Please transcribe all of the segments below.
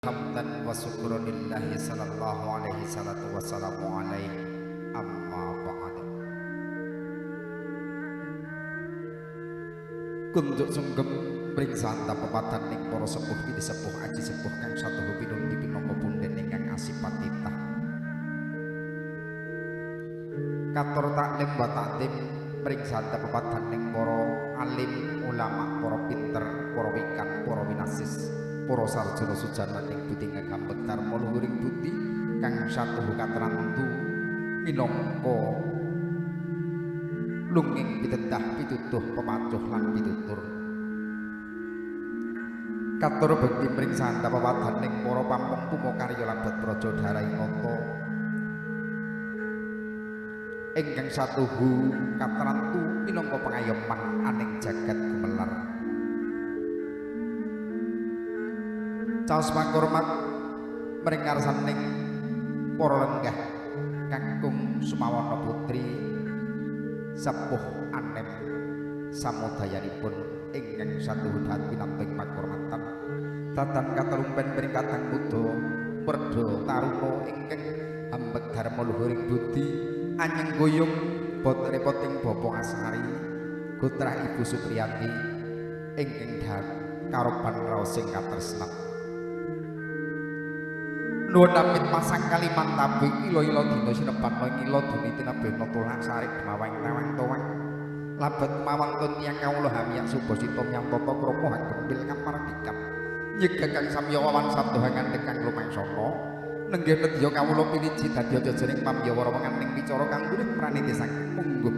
Hamdan wa syukran lillahi sallallahu alaihi salatu wassalamu alaihi amma ba'd. Kunjuk sungkem mring santa pepatan ning para sepuh pini sepuh aji sepuh kang satuhu pinundi pinangka punden ingkang asipat titah. Katur taklim wa takdim mring santa pepatan ning para alim ulama, para pinter, para wikan, para winasis, para sarjana sujana ning budi ngagambek dharma luhuring budi kang satuhu katrantu minangka lunging pitedah pituduh pemacuh lan pitutur. Katur bekti mring santa pepadaning para pampung pumakarya labet praja Dharainata ingkang satuhu katrantu minangka pengayoman aning jagat gumelar. Caos pakurmat mring ngarsaning para lenggah kakung Sumawana putri sepuh anem samudayanipun ingkang satuhu dahat pinantu ing pakurmatan. Datan katelumpen mring kadang muda werda taruna ingkang ambek dharma luhuring budi anyeng guyung bot repoting bapa Asari gotrah Ibu Supriyati ingkang dahat karoban raos sing katresnan. Nuwun amit masang kaliman tabing ila-ila dina sinebat ing ila duni tinebena tolak sarik mawang tawang towang labet mawang tun tiyang kawula hamiyak subasita miyang tata krama hagempil kamardikan nyegah kang samya wawan sabda ngandhek kang lumangsana nenggih nedya kawula piniji dadi jejering pamyawara wenganing wicara kang durih praniti saking mungguh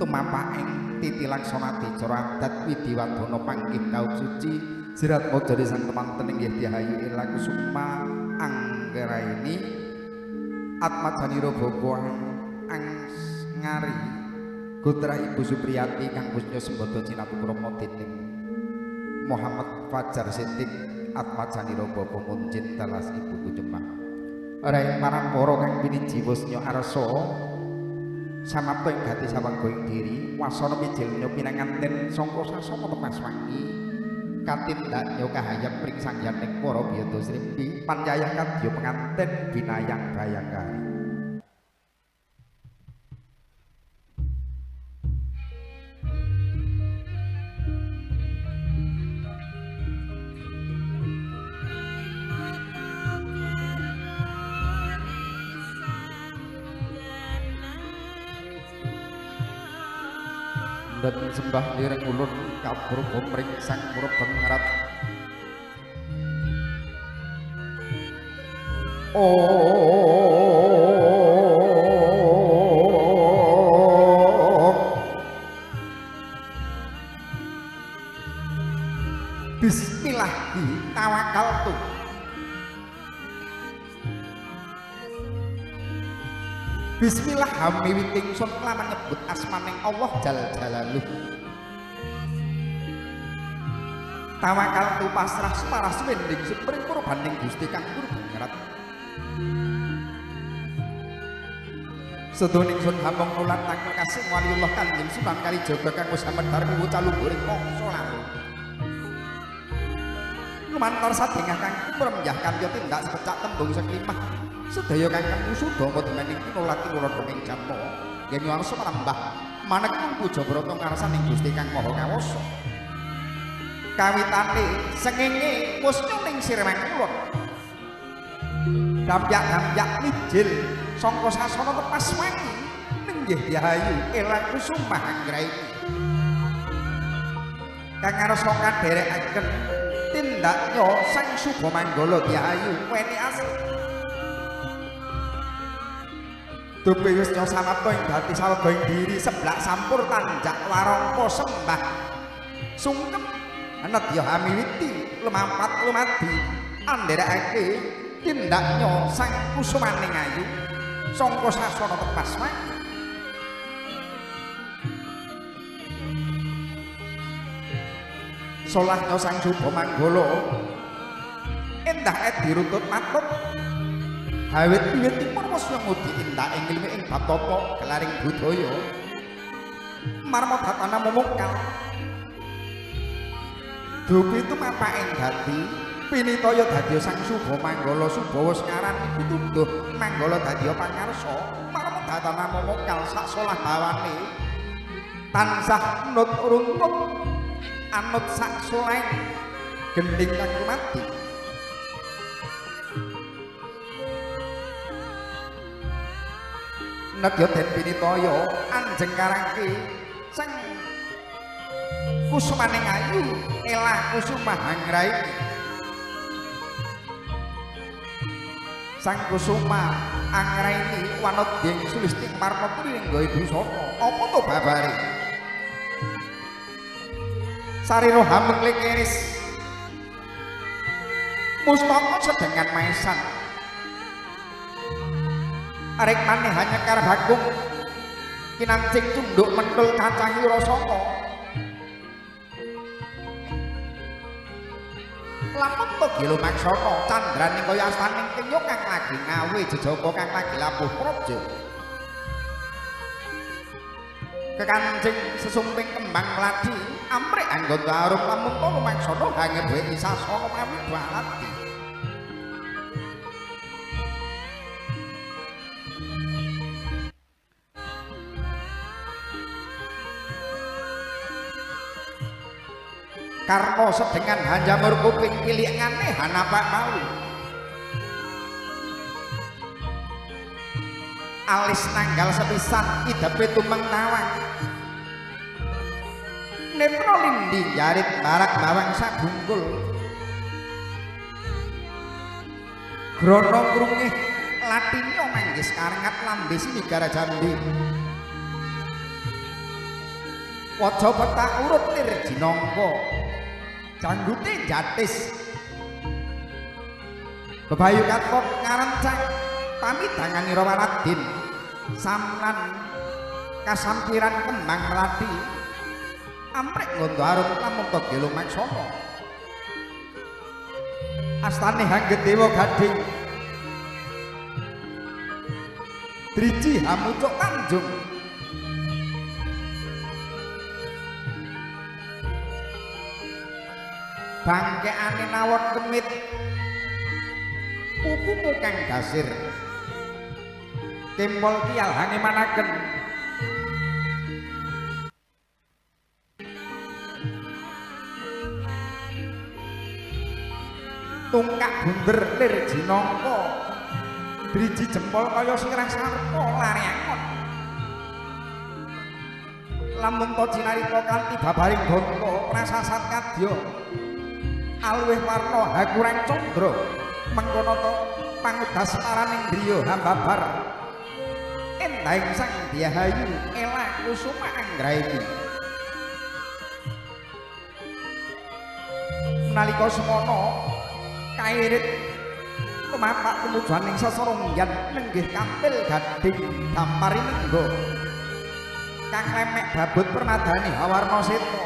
tumapaking titi laksana cara adat widiwadana panggih kaup suci jirat mojone sang temanten inggih dihayu ila kusuma Anggraini atmajanira bapa Angngari gotrah Ibu Supriyati kang kusnya sembada cinatu krama dening Muhammad Fajar Sidik atmajanira bapa Munjid dalas Ibu Kujemah. Ora marang para kang piniji wusnya arsa samapta ing gati sawarga ing diri wasana mijilnya pinanganten sangka sasana tepas wangi katindaknya kahayam pring sangyaning para biyata srimpi panjayah kadya penganten binayang bayangkari. Dan sembah lireng ulun kapurba mring sang Purba Oh Bismillahi tawakkaltu. Bismillah hamiwit ingsun kelawan nyebut asmaning Allah Jal Jalaluh. Tawakaltu pasrah sumarah suwending supring kurbaning Gusti kang purba. Sedone ingsun hamong nulat tangkel kasih waliullah Kanjeng Sunan Kalijaga kang wis hamedhar kuwu caluhuring mangsa lalu. Lumantar sadengah kang kumremyah kantya tindak sepecak tembung seklimah. Sedaya kang sudama demening pinulat tinuladha ing jatma yen warsa marambah manekung puja brata ngarsaning Gusti kang Maha Kawasa. Kawitane sengenge wusnya ning siremeng kulon dampyak-dampyak mijil sangka sasana tepas wangi nenggih dihayu elang kusumah anggraini kang ngarsa kadherekaken tindaknya sang Suba Manggala dihayu weni asih. Dupi wisnya samapta ing dadi sawarga ing diri seblak sampur tanjak warangka sembah sungkem nedya hamiwiti lumampat lumadi andherekake tindaknya sang kusumaning ayu sangka sasana tepas wangi. Solahnya sang Suba Manggala endah dirutut matut awit wiwit timur wis ngudi indah ing ilmu ing bab tata gelaring budaya marma datana mumungkal dupi tumapake dadi Pinitaya dadi Sang Suba Manggala Subawa sekaran pituduh Manggala dadi pangarsa marang datana momokal sak solah bawane tansah nut runtut anut sak soleng gending kang mati. Nedya den Pinitaya anjeng karangke sang kusumaning ayu elah kusuma hangraini. Sang Kusuma Angraini wanodya Sulisting Marma putri nggawe busana. Apa to babare? Sarira hameng keris mustaka sedengan maesan. Arek maneh hanya bakung kinancing tunduk mentul cacahi rasaka. Lamun to gelo maksana candraning kaya astaning kenya kang lagi ngawe jejaka kang lagi labuh praja. Kekancing sesumping kembang mladi amrih anggota arum lamun to lumaksana hangebeki sasana pamit balati. Karna sedengan hanjamur kuping pilikane hanapak malu. Alis nanggal sepisan idepe tumeng tawang. Netra lindi jarit barak bawang sabungkul. Grono krungih latinyo manggis karengat lambe sinigara jambi. Waja petak urut lir jinangka. Janggute jatis. Bebayu katon ngarencang pamidanganira Waradin. Samlan kasampiran kembang melati. Amrih nggondo arum lamun ta gelo maksana. Astane Hanggedewa Gading. Driji hamucuk tanjung. Bangkeane nawon kemit pupumu kang gasir kempol kial hangemanaken tungkak bunder lir jinangka driji jempol kaya sirah sarpa lare angon lamun ta cinarita kanthi babaring ganta prasasat kadya aluwih warna hakurang candra mengkono ta pangudas paraning griya hambabar endahing sang Dyahayu elah kusuma anggraini. Nalika semono kairit tumapak tumujuaning seserongyan nenggih kampil gading dampari nenggo kang lemek babut permadani hawarna seta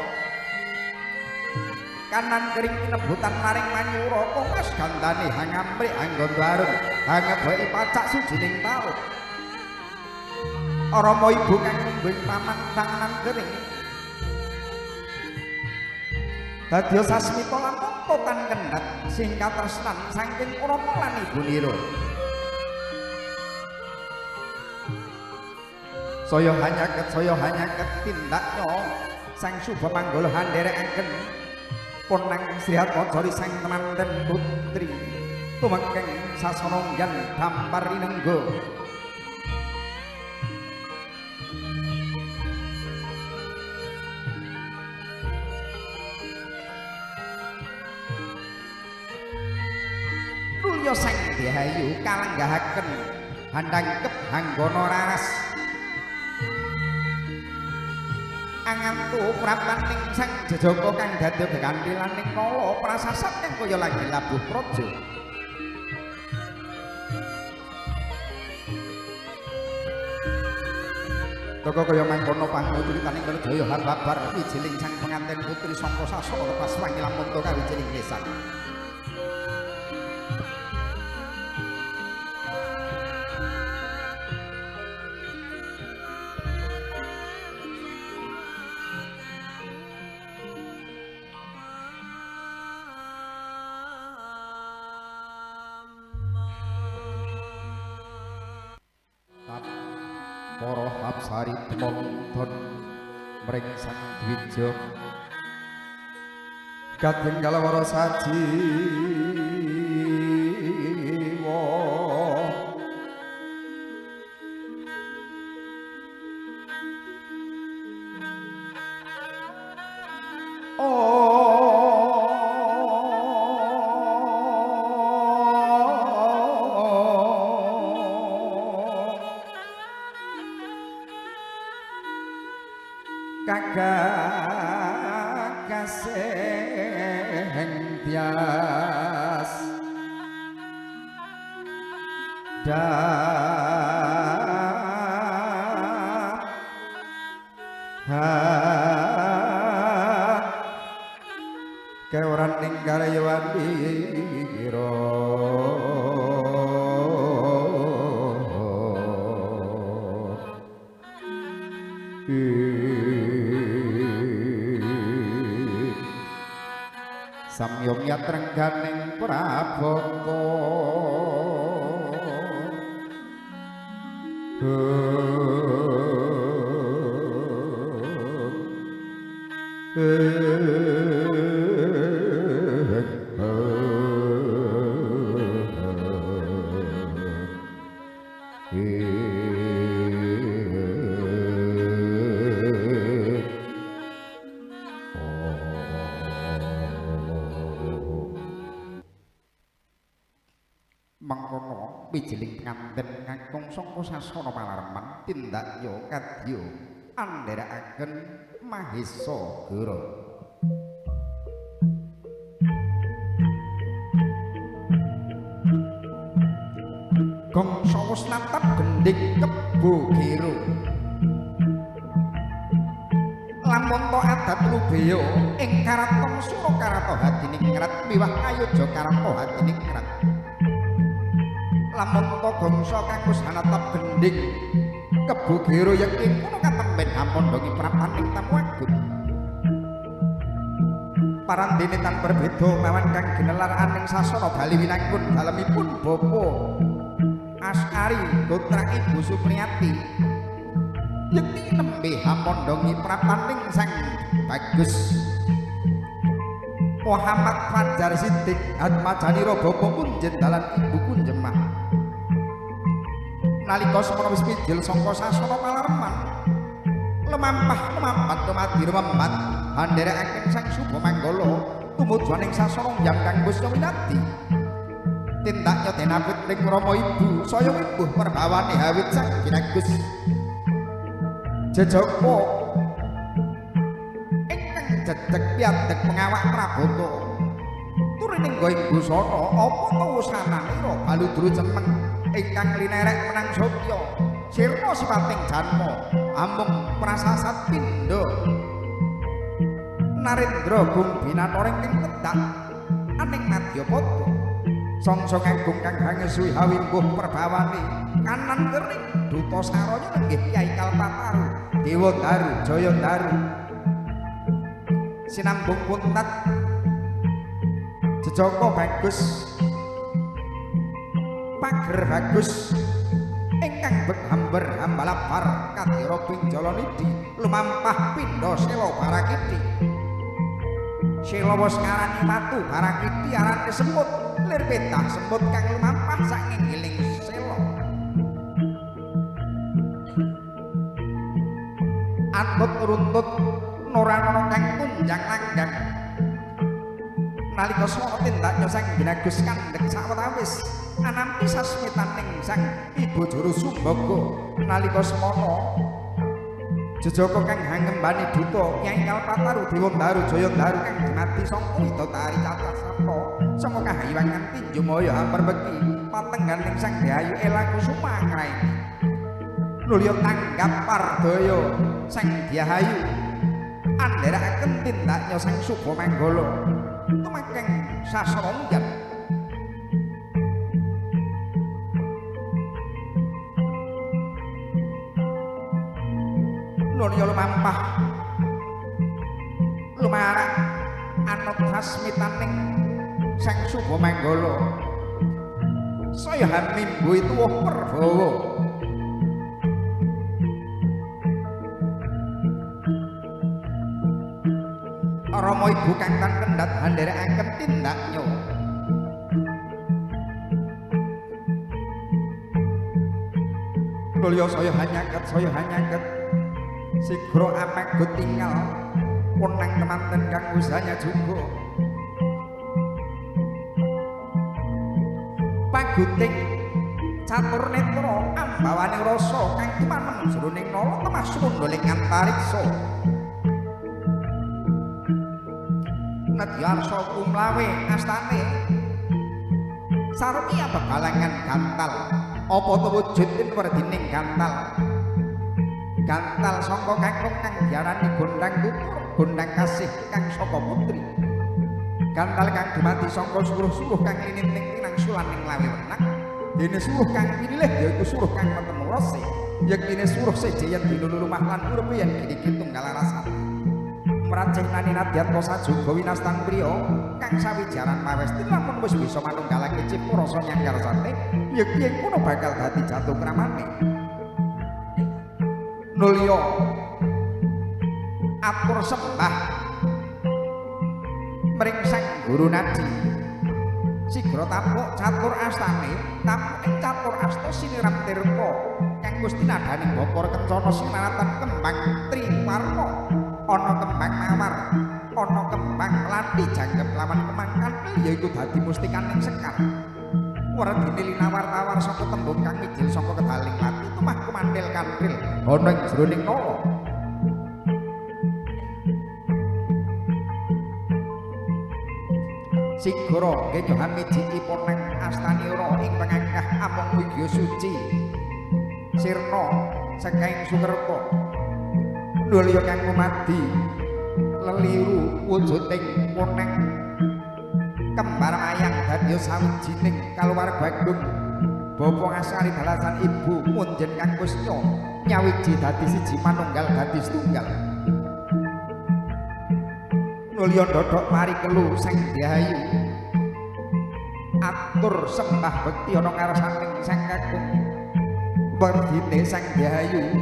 kanan kering pinebutan laring manyura komas gandane hangamrih anggondo arum hangebeki pacak sujining taun. Rama ibu kang nungguing paman tanganan kering dadya sasmita lamun totan kendhat sing katresnan saking rama lan ibunira. Saya hanyaket tindaknya Sang Suba Manggala handerekaken ponang Sri Hatmajari sang temanten putri tumengkeng sasana ngyan dampar rinengga. Nulya Sang Dyahayu kalenggahaken handangkep hanggana raras angantu prapaning sang jejaka kang dadi gegantilaning nala prasasat kang kaya lagi labuh praja. Toko kaya mangkono panguturitaning Werjaya hambabar wijiling sang pengantin putri sangka sasana lepas wangi lamun ta kawijiling lesan. Para hapsari temon mring Sang Dwija kadeng kalawara sajiwa Kagaseng tias dah keoran ing karyawan ira samyomya trengganing prabata mangkono pijiling penganten kakung saka sasana palarman tindak ya kadya andherekaken Mahesa Gara. Gongso wis natap gendhing kebo gero. Lamun to adat lubeya ing karaton Surakarta hadiningrat miwah Ayodya Karata hadiningrat. Lamun to gongso kang wis natap gendhing kebo gero yekti kono katemben hamondongi prapaning tamu agung. Parandene tan berbeda mawan kang ginelar aning sasana Bali Winangkun dalemipun Bapa Asari putra Ibu Supriyati yekti nembe hamondongi prapaning Sang Bagus Muhammad Fajar Sidik Atmajanira bapa punjen dalan ibu kunjemah. Nalika semana wis mijil saka sasana palarman lemampah lemampat dumadi remembat handherekaken Sang Suba Manggala tumuju ning sasana yang kang Gusya Winadi. Tindak nyodenapit ring rama ibu saya wibuh perbawane hawit Sang Ginagus jejaka ingkang jejeg piadeg pengawak prabata turining ing busana apa tuwusananira baludru cemeng ingkang linerek menang satya sirna sipating janma amung prasasat pindha Narendra gung binatoring ing tedak aning madyapada sangsa agung kang hangesuhi hawimbuh perbawane kanan kering duta saranya nenggih Kyai Kalpataru Dewa Daru Jaya Daru sinambung kuntat jejaka bagus pager bagus ingkang begamber hambalabar kadira pinjalanidhi lumampah pindha sela barakiti sela wis ngarani watu barakiti arane semut lir petah semut kang lumampah sak ngingiling sela anut runtut noranana kang tunjang langgang nalika swara tindaknya Sang Ginagus kandhek sawetawis anampi sasmitaning Sang Ibu Juru Sumbaga nalika semana jejaka kang hangembani duta Kyai Kalpataru Dewa Daru Jaya Daru kang dumadi sangka widodari cacah sarta sanga kahayiwangan tinjumaya amperbeki patengganing Sang Dehayu Ela Kusuma Angraeni nulya tanggap pardaya Sang Dehayu andherekaken tindaknya Sang Suba Manggala tumangkeng sasana unggan nulya lumampah lumarak anut sasmitaning Sang Suba Manggala saya hamimbuhi tuwuh perbawa Rama ibu kang tan kendhat handherekaken tindaknya. Nulya saya hanyaket sigra amagut tingal ponang temanten kang usahanya juga. Paguting catur netra ambawane rasa kang tumanem jroning nala temah sumundhuling antariksa. Nedya arsa kumlawe astane sarmi bebalangan gantal apa to wujud werdining gantal. Gantal saka kakung kang diarani gondang tutur, gondang kasih kang saka putri. Gantal kang dumadi saka suruh-suruh kang lininting tinang sulaning lawe wenang. Dene suruh kang pinilih yaiku suruh kang metemu rasa. Yektine suruh seje yen dina lumah lan urip yen gini tunggal rasan. Mracih nani nadyan sajuga winastan priya kang sawijaran pawesti lamun wis bisa manunggalake cipta rasa nyanggar sate yekti ing kono bakal dadi jatuh kramane. Nulya atur sembah mring Sang Guru Nadi. Sigra tapuk catur astane, tapuk ing catur asta siniram tirta kang Gusti nadhaning bokor kencana sinaratan kembang triwarna. Ana kembang mawar, ana kembang melati jangkep lawan kembang kantil yaiku dadi mustikaning sekar. Werdine linawar-tawar saka tembung kang mijil saka kedaling lati tumah kumandhil kantil ana ing jroning nala. Sigara ngenyo hamijiki ponang astanira ing pangangkah amung wigya suci sirna sekaing sukerta. Nulya kang ngumadi leliru wujuding ponang kembar mayang dadi sawijining kaluwarga agung. Bapa ngasari dalasan ibu munjen kang kusnya nyawiji dadi siji manunggal dadi setunggal. Nulya ndodhok mari kelu Sang Dyahayu atur sembah bekti ana ngarsaning Sang Kakung. Werdine Sang Dyahayu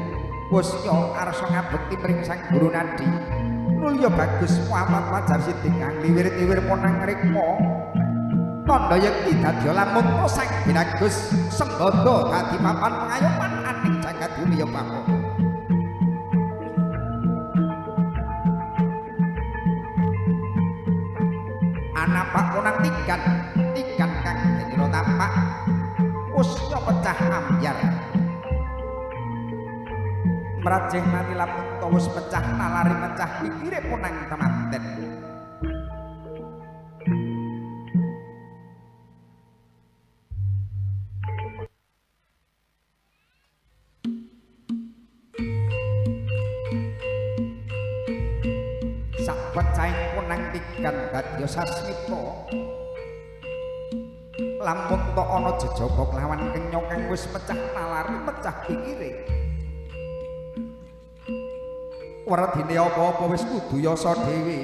kusnya arsa ngabekti mring Sang Guru Nadi. Nulya bagus Muhammad Fajar Sidik kang liwir-liwir ponang rikma tandha yekti dadya lamun Sang Binagus sembada dadi papan pengayoman aning jagat dunya bapa. Anapak ponang tigan tigan kang denira tapak usnya pecah ambyar. Mrajeh nani lamun wis pecah nalari mecah pikire ponang temanten. Sak pecahing ponang tigan badya sasmita lamun ta ana jejaka kelawan kenya kang wis pecah nalari pecah pikire. Werdine apa-apa wis kudu yasa dhewe.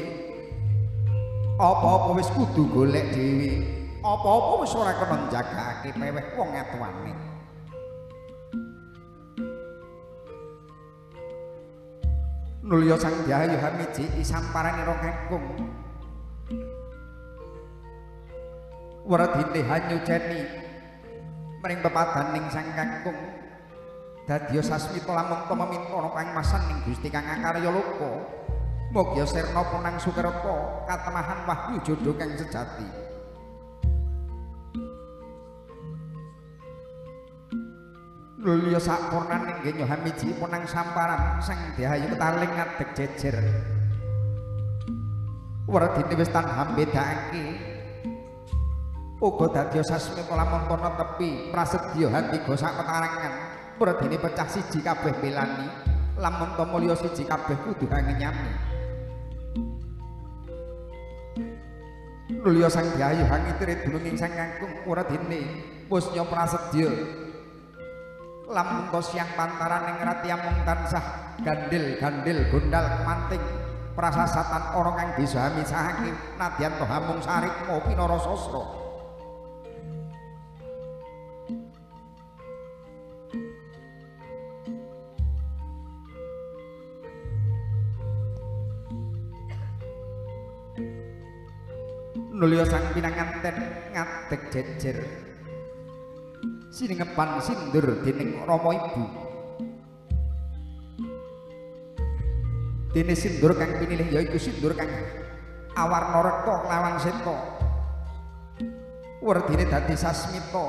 Apa-apa wis kudu golek dhewe. Apa-apa wis ora kena njagake peweh wong atuwane. Nulya Sang Dyahayu hamiji samparanira kakung. Werdine hanyuceni mring pepadaning Sang Kakung. Dadya sasmita lamun ta meminta ana pangmasan ning Gusti kang akarya loka. Mugia sirna ponang sukerta katemahan wahyu jodho kang sejati. Nulya sakpurnaning ngenyo hamiji ponang samparan Sang Dyahayu ketaling ngadeg jejer. Werdine wis tan hambedakake. Uga dadya sasmita lamun ta netepi prasedya hantiga sak petarangan. Werdine pecah siji kabeh belani lamun ta mulya siji kabeh kudu hangenyami. Nulya Sang Dyahayu hangitire dununging Sang Kakung werdine wusnya prasedya lamun ta siang pantaraning rati amung tansah gandil-gandil gondal kemanting prasasatan ana kang bisa misahake nadyan ta hamung sarikma pinara sastra. Nulya sang pinanganten ngadeg jejer siningepan sindur dening rama ibu. Dene sindur kang pinilih yaiku sindur kang awarna rekta kelawan seta. Werdine dadi sasmita.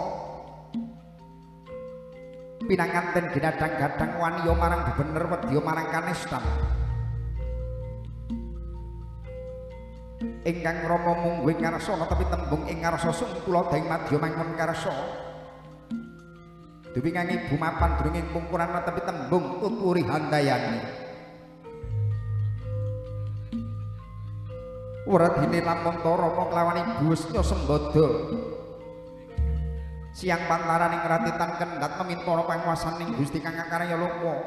Pinanganten ginadang-gadang waniya marang bebener wedya marang kanestan. Ingkang rama mungguh ing ngarsa netepi tembung ing ngarsa sung kula daing madya mangun karsa. Dewi kang ibu mapan durung ing pungkuran netepi tembung tuturi handayani. Werdine lamun ta rama kelawan ibu wis sembada. Siang pantaraning ratitan kendhat memintara panguwasaning Gusti kang akarya loka.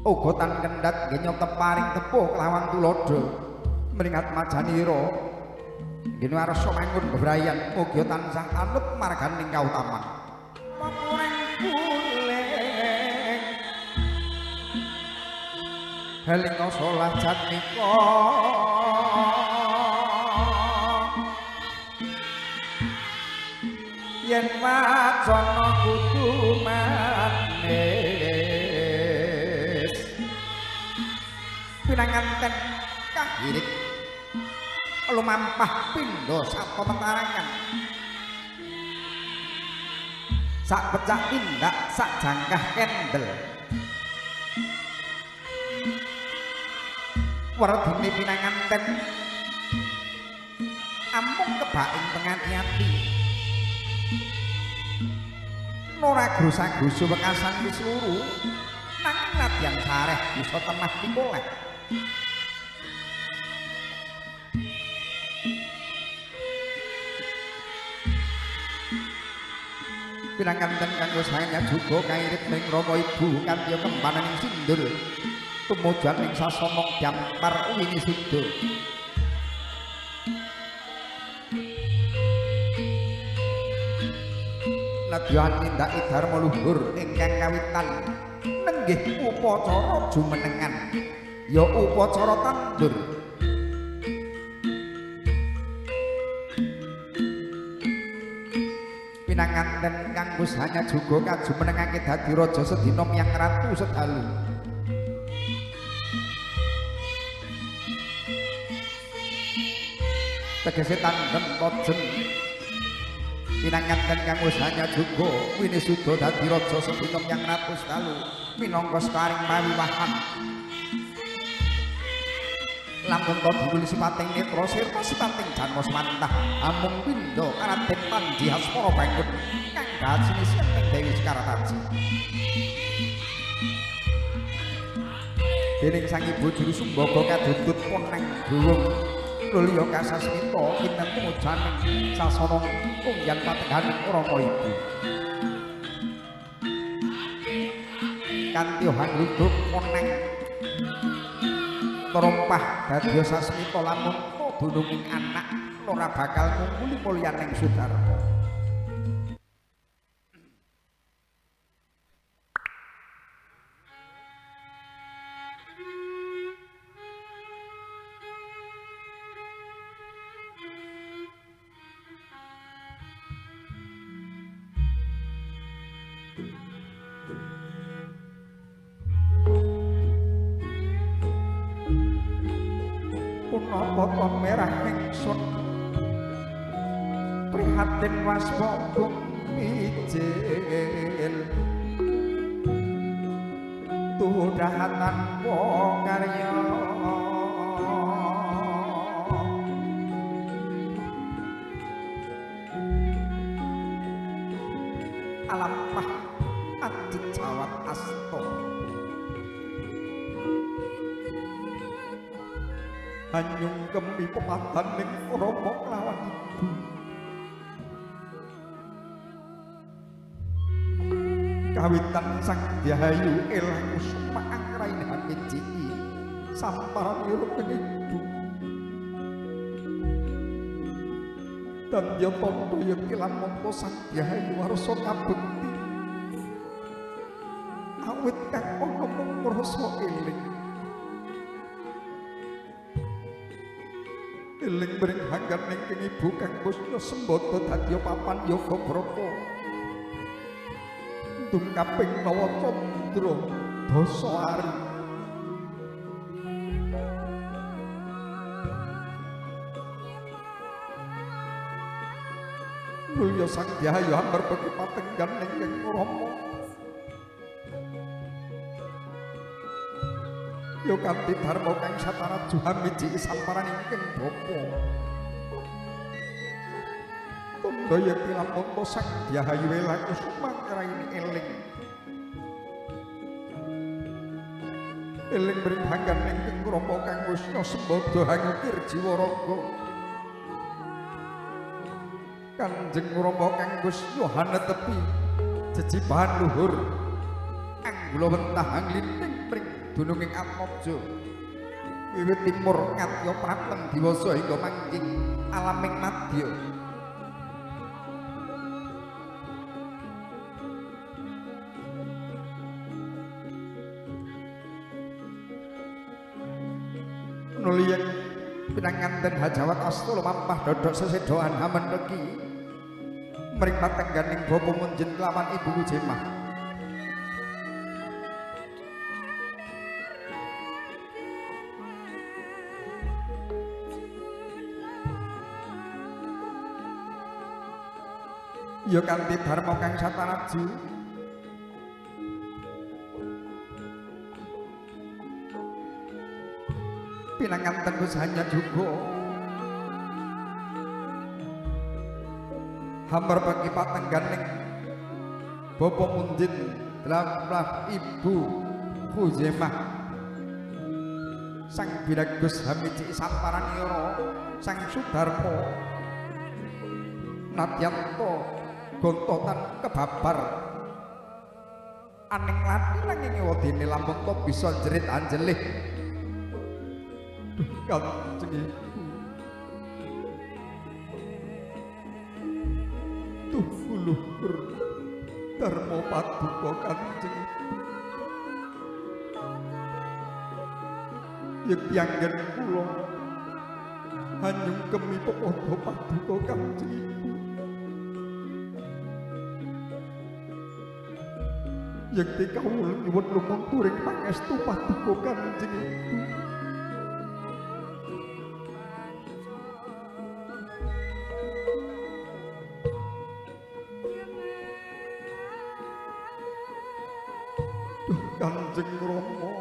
Uga tan kendhat nggenya teparing tepuh kelawan tuladha mringat majanira nggene arsa mangun bebrayan mugi tansah anut marganing kautaman. Pamuring kuling helinga solah jatmika yen wacana kudu manis pinanganten kahirit lumampah pindha sata mentarangan sak pecak tindak sak jangkah kendel. Werdine pinanganten amung kebaking pengati-ati ora grusa-grusu wekasan wis luru nanging nadyan sareh bisa temah pikoleh. Pinanganten kanggo saenya juga kairit ning rama ibu kanthi kembananing sindur tumujuan ing sasana dampar winisuda. Nadyan nindaki dharma luhur ingkang kawitan nenggih upacara jumenengan ya upacara tandur. Pinanganten kang hanya juga kajumenengake dadi raja sedina miyang ratu sedalu. Tegese tandem tojen. Pinanganten kang hanya juga winisuda dadi raja sedina miyang ratu sedalu minangka sekaring pawiwahan. Lamun ta diwuli sipating netra sirta sipating janma semantah amung pindha karaden Panji Hasmara bangun kang gajine ing Dewi Sekartaji. Dening sang ibu juru sumbaga kadutut poneng bruwung nulya kasasmita kinten tumujaning sasana tungyan patengganing rama ibu. Kanthi hangluduk poneng terompah dadi sasmita lamun dununging anak ora bakal ngungkuli mulyaning Sudarma. Punapa merah ingsun prihatin waspada mijil tudahan tanpa karya alampah ajet jawat asta hanyung kemi pepadaning rama kelawan ibu. Kawitan sang Dyahayu elah kusuma anggraini hamiji samparan irung ibu. Dan ya tandha yekti lamun sang Dyahayu warsa kabekti awit kang ana mung rasa eling. Eling mring hangganing ing ibu kang Kusna sembada dadi papan yoga brata. Dungkaping nawa candra dasa ari. Mulya Sang Dyahayu amberbeki patenggan ingkang Rama. Ya kanthi dharma kang sataraju hamiji samparan ingkang bapa. Tandha yekti lamun Sang Dyahayu elang sumangraini eling. Eling mring hanggan ingkang Rama kang Wisna sembada hangukir jiwa raga. Kanjeng Rama kang Wisna hanetepi jejibahan luhur anggula wentah angliting pring dununging Atmaja wiwit timur ngatya prateng diwasa hingga manggih alaming madya. Nuli yen pinanganten hajawat asta lumampah dodok sesedoan hamendeki mring patengganing bapa munjen lawan ibu Jemah. Ya kanthi dharma kang sataraju pinanganten hanya juga hambar bagi patengganing bapa munjin dlamlah ibu Khuzemah sang biragus hamiji samparanira sang Sudarma nadyanto gontotan kebabar aning lati nanging wedine lamun to bisa jerit anjelih. Duh Kanjeng Ibu, duh luhur dharma paduka Kanjeng Ibu, yekti anggen kula hanyungkemi pepadha paduka Kanjeng Ibu. Yekti kawula nyuwun lumunturing pangestu paduka Kanjeng Ibu. Duh Kanjeng Rama,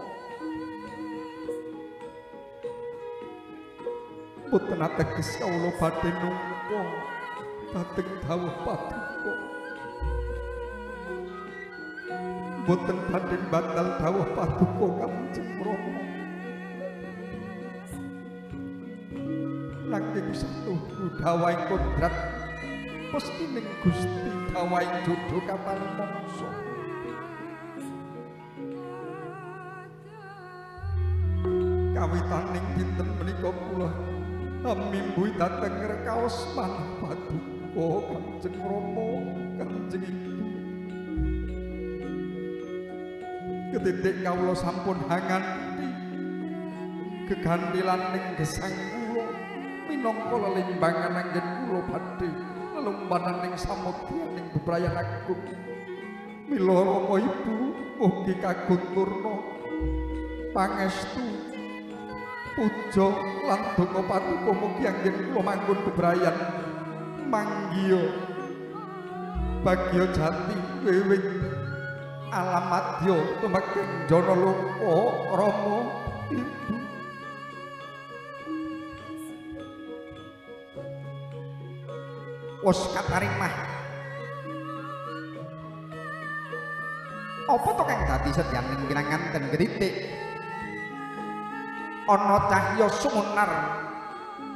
boten ateges kawula badhe nungka dhateng dawuh paduka. Boten badhe batal dawuh paduka Kanjeng Rama. Nanging satuhu dawuhing kodrat pestining Gusti dawuhing jodho katani mangsa. Kawitaning dinten menika kula mimbuhi dhateng rekaos manah paduka Kanjeng Rama, Kanjeng Ibu. Ketitik kawula sampun hanganti gegantilaning gesang kula minangka lelimbangan anggen kula badhe lelumbananing samodyaning bebrayan agung. Mila Rama Ibu mugi kagunturna pangestu puja lan donga paduka mugi anggen kula manggon bebrayan manggiya bagya jati wiwit alam madya tumekeng jana loka Rama Ibu. Wis katarimah apa to kang dadi sedyaning pinanganten kritik ana cahya sumunar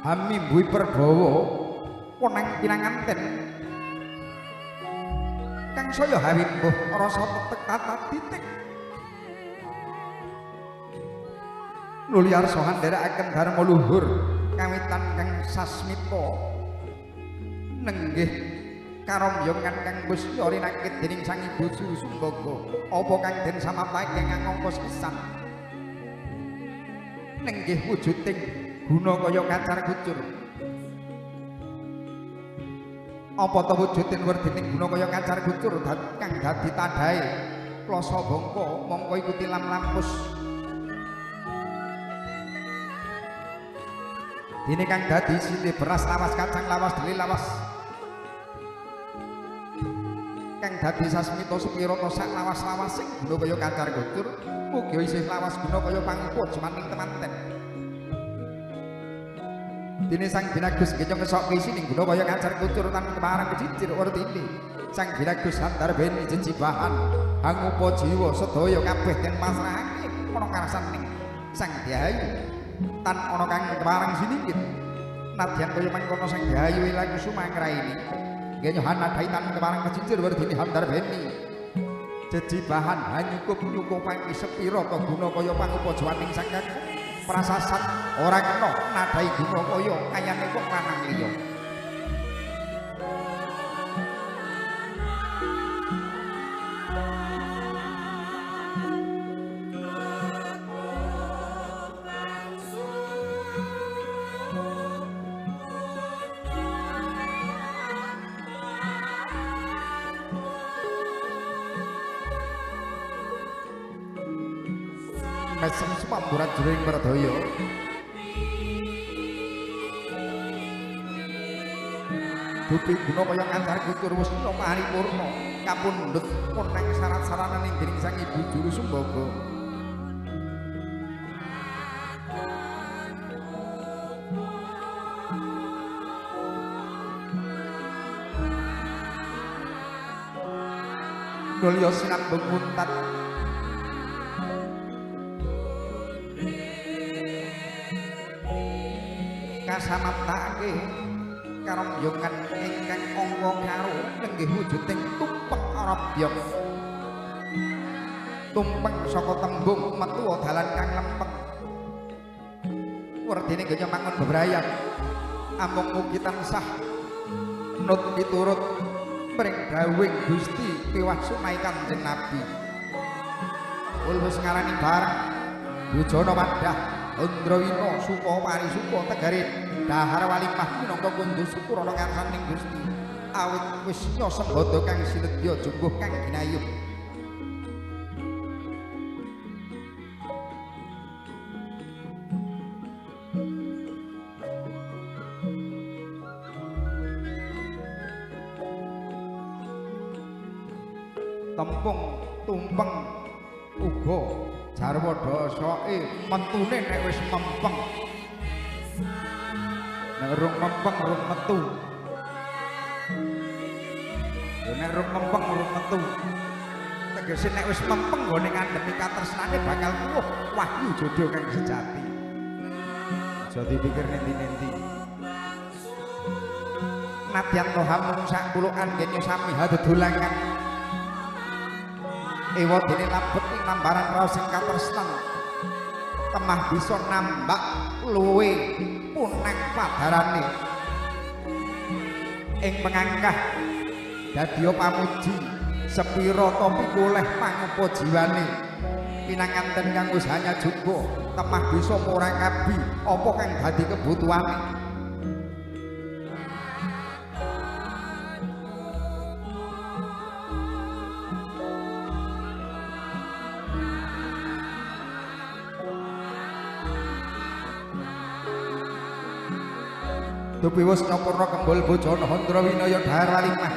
hamimbuhi perbawa wenang pinanganten kang saya hawimbuh rasa tetek tata titik nuli arsa andherekaken dharma luhur kawitan kang sasmita nenggih karomyongan kang Gusti rinakit dening Sang Ibu Sumbaga apa kang den samapake kang angka pisan nenggih wujuding guna kaya kacar kucur. Apa ta wujudin werdining guna kaya kacar kucur kang dadi tandhae klasa bangka mongko iku tilam lampus. Dene kang dadi isine beras lawas kacang lawas dele lawas kang dadi sasmita sepirata sak lawas-lawasing guna kaya kacar kucur mugi isih lawas guna kaya pangupa jemaning temanten. Dene Sang Binagus genyong ngesokke isining guna kaya kacar kucur tan kepareng kecicir wertine Sang Binagus handarbeni jejibahan hangupa jiwa sedaya kabeh den pasrahake ana karsaning Sang Dyahayu tan ana kang kepareng siningkit. Nadyan kaya mangkono Sang Dyahayu ilang sumangraini genyohan nadai tan kepareng kecicir wertine handarbeni jejibahan hanyukup nyukupake sepira ta guna kaya pangupa jawaning Sang Kakung prasasat ora kena nadai guna kaya kayane wong lanang liya. Mesem sumamburat jroning merdaya dupi guna kaya kancar kucur wis paripurna kapundhut punang syarat-sarananing dening Sang Ibu Juru Sumbaga. Nulya sinambung muntat kasamaptake karombyongan ingkang angka karo nenggih wujuding tumpeng arabyong tumpeng saka tembung metu dalan kang lempeng werdine genya mangun bebrayan amung mugi tansah nut miturut mring dawuhing Gusti piwah sunai Kanjeng Nabi. Wis ngarani bareng bujana wadah Andrawina suka parisuka tegare dahar walimah minangka kundhu syukur ana ngarsaning Gusti awit wis nyasembada kang sinedya jumbuh kang ginayuh. Tempung tumpeng uga jarwa dosoke metune nek wis mempeng. Nek rung mempeng rung metu. Nek rung mempeng rung metu. Tegese nek wis mempeng nggone ngandhepi katresnane bakal tuwuh wahyu jodoh kang sejati. Aja dipikir nendi-nendi. Nadyan toha mung sak kulukan genyo sami hadedolangan. Ewa dene labet ing nambaran raos sing katresnan temah bisa nambak luwe punang padarane ing pengangkah dadiya pamuji sepira ta pikoleh pangupa jiwane pinanganten kang wis hanya jumbo temah bisa murakabi apa kang dadi kebutuhane. Dupi wis nyopurna kembul bojone Handrawinaya dhahar walimah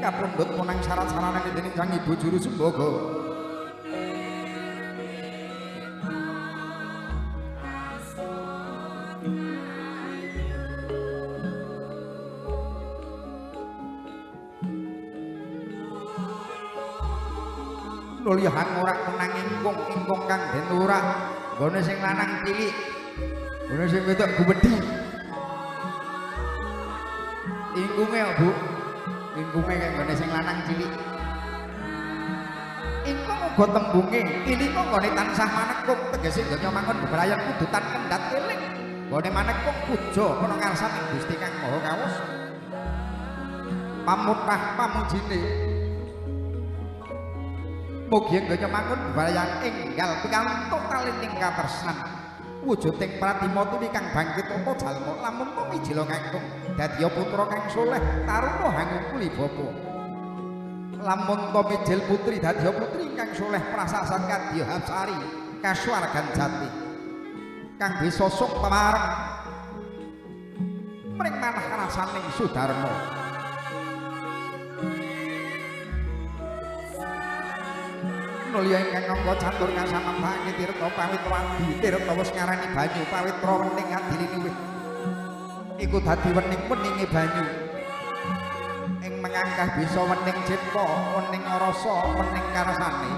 kapundhut punang syarat-saranane dening Sang Ibu Juru Sumbaga. Nulya hangorak menang ingkung ingkung kang den urak nggone sing lanang cilik nggone sing wedok guwedhi. Ingkunge kok Bu, ingkunge kaya nggone sing lanang cilik. Ingkung uga tembunge, ilinga nggone tansah manekung tegese nggone mangun bebrayan kudu tan kendhat eling. Nggone manekung puja ana ngarsane Gusti Kang Maha Kawasa. Pamutah pamujine. Mugi nggone mangun bebrayan enggal pikantuk kalining katresnan. Wujuding pratima tiwi kang bangkit apa jalma lamun to mijila kakung dadiya putra kang soleh taruna hangungkuli bapa. Lamun to mijil putri dadiya putri kang soleh prasasan kadya hapsari kasuwargan jati kang bisa suk pemareng mring manah rasaning Sudarma. Nulya ingkang angka catur kasamembahake tirta pawitra adi tirta wis ngarani banyu pawitra wening adilini iku dadi wening-weninge banyu ing mengangkah bisa wening cipta wening rasa wening karsane.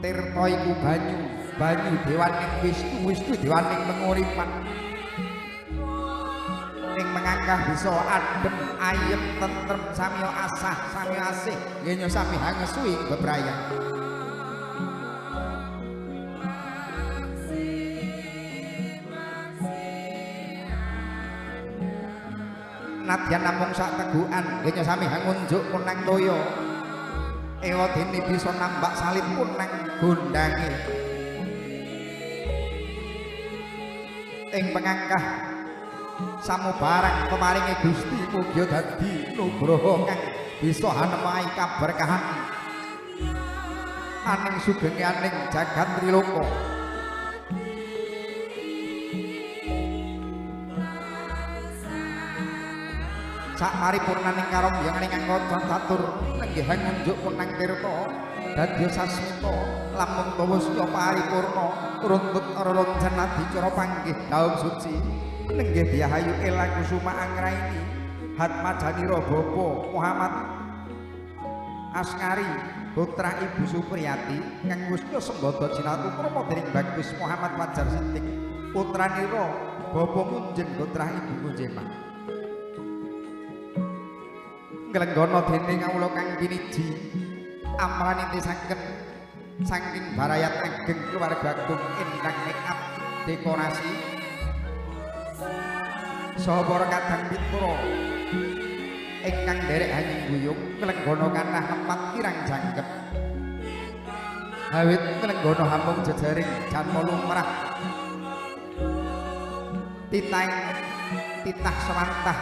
Tirta iku banyu, banyu dewaning Wisnu, Wisnu dewaning penguripan. Ing mengangkah bisa adem, ayem, tentrem, samya asah, samya asih, ngenya sami hangesu ing bebrayan. Nadyan namung sak tegukan, ngenya sami hangunjuk kunang toya. Ewa dene bisa nambak salib kunang gondange. Ing pengangkah samubarang pemaringe Gusti mugia dadi nugroho kang bisa hanemahi kaberkahan aning sugenge aning jagat triloka. Sak paripurnaning karombyang ing angkara catur nenggihan ngunjuk kunang tirta dadya sasmita lamun tawa siya paripurna runtut reroncen adicara panggih daum suci nenggih Diahayu Ela Kusuma Anggraini Hatmajanira Bapa Muhammad Askari putra Ibu Supriyati kang wusya sembada jinatu krama dening Bagus Muhammad Fajar Sidik putranira Bapa Munjen putra Ibu Munjemah. Nglenggana dene kawula kang piniji amraniti saking barayat ageng keluarga agung ingkang make up dekorasi saha para kadang mitra ingkang nderek hanyung nglenggana kathah lepat kirang jangkep awit nglenggana hamung jejaring janma lumrah titah sewantah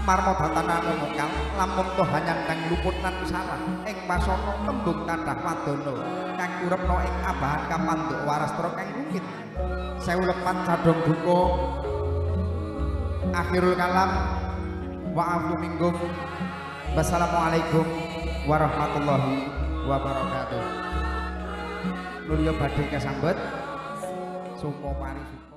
marma datana mokal lamun to hanyandang luput lan salah ing pasana tembung kathah wadana kang urepna ing abahan kapandhuk warastra kang rungkit sewu lepat cadhong duka akhirul kalam wa afu minggum. Wassalamualaikum warahmatullahi wabarakatuh. Nulya badhe kasambet suka parisuka.